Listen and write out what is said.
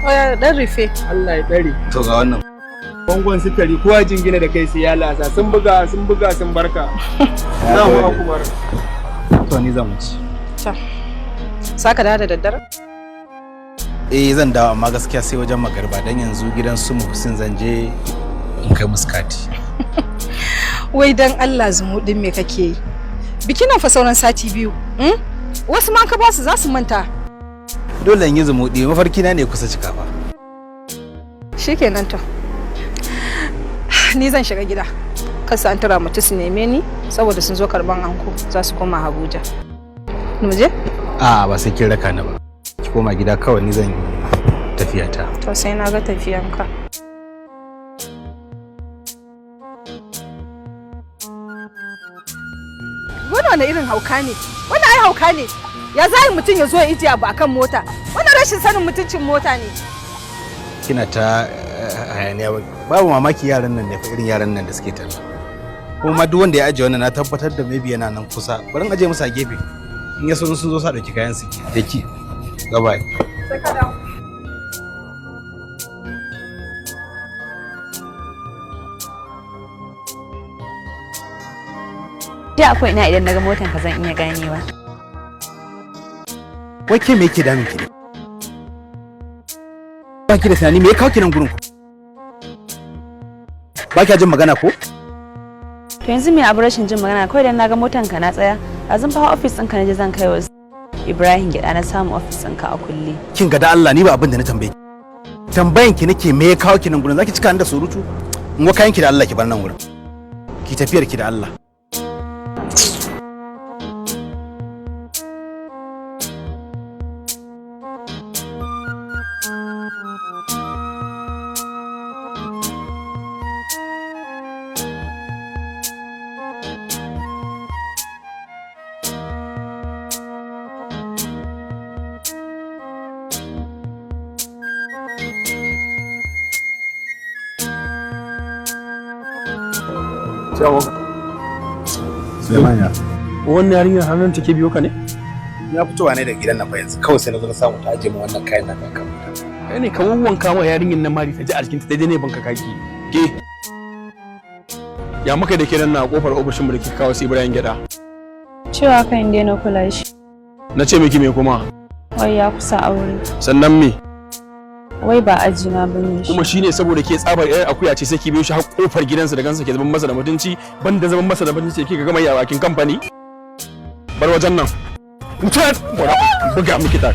Oya, dan rufe. Allah ya tsare. To, ga wannan. Bangon sukari, kowa jingina da kai sai ya lasa. Sun buga, sun buga, sun barka. Allahu akbar. To, ni zan wuce. Ta. Saka dawo da daddare? Eh, zan dawo, amma gaskiya sai wajen magariba, dan yanzu gidan su Muhsin zan je in kai musu kati. Wai dan Allah, zumuɗin me kake yi? Bikin nan fa sauran sati 2. Wasu ma ka ba su za su manta. Dole in yi zumuɗi, mafarki na ne kusa cika fa. Shikenan, to. Ni zan shiga gida. Kasa an tura mutu su neme ni saboda sun zo karban anko za su koma Abuja. Mu je? A, ba sai kin raka ni ba. Ki koma gida kawai, ni zan yi tafiya ta. To, sai na ga tafiyanka. Wannan wani irin hauka ne? Wannan ai hauka ne. Ya za mutum ya zo ya ije abu akan mota? Wannan rashin sanin mutuncin mota ne. Kina ta hayaniya, babu mamaki yaran nan ne fa, irin yaran nan da suke talla. Kuma duk wanda ya aje wannan, na tabbatar da maybe yana nan kusa. Bari in aje musu a gefe. In ya so sun zo sa dauki kayan su. Daki. Bye bye. Sai ka dawo. Da akwai ina idan naga motan ka zan iya ganewa. Wai ke, me yake damun ki ne? Ba ki da tunani, me ya kawo ki nan gurin ku? Ba kya jin magana ko? To, yanzu me abu rashin jin magana? Kawai dan naga motan ka na tsaya. Azun fa office ɗinka na je zan kai wa Ibrahim gyaɗa, na samu office ɗinka a kulle. Kin ga, da Allah, ni ba abin da na tambaye ki. Tambayan ki nake, me ya kawo ki nan gurin? Zaki cika ni da surutu? In wa kayan ki da Allah, ki bar nan wurin. Ki tafiyar ki da Allah. Ciao. Suleiman ya. Wannan yarinyar hannun take biyo ka ne? Ya fitowa ne daga gidan nan fa yanzu, kawai sai na zo na samu ta aje mu wannan kayan nan kan mota. Kai ne ka wawwanka ma yarinyar nan mari ta ji a jikinta daidai ne banka kaki. Ke. Ya muka da ke nan na kofar ofishin mu da kika kawo sai Ibrahim gyada? Cewa kan in daina kula shi. Na ce miki me kuma? Wai ya kusa aure. Sannan me? Wai ba aji na bane shi. Kuma shine saboda ke tsabar yar akuya ce, sai ki biyo shi har kofar gidansa da gansa ke zaman masa da mutunci, banda zaman masa da mutunci kika gama yi a bakin kamfani. Bar wajen nan. Mutum buga miki ta.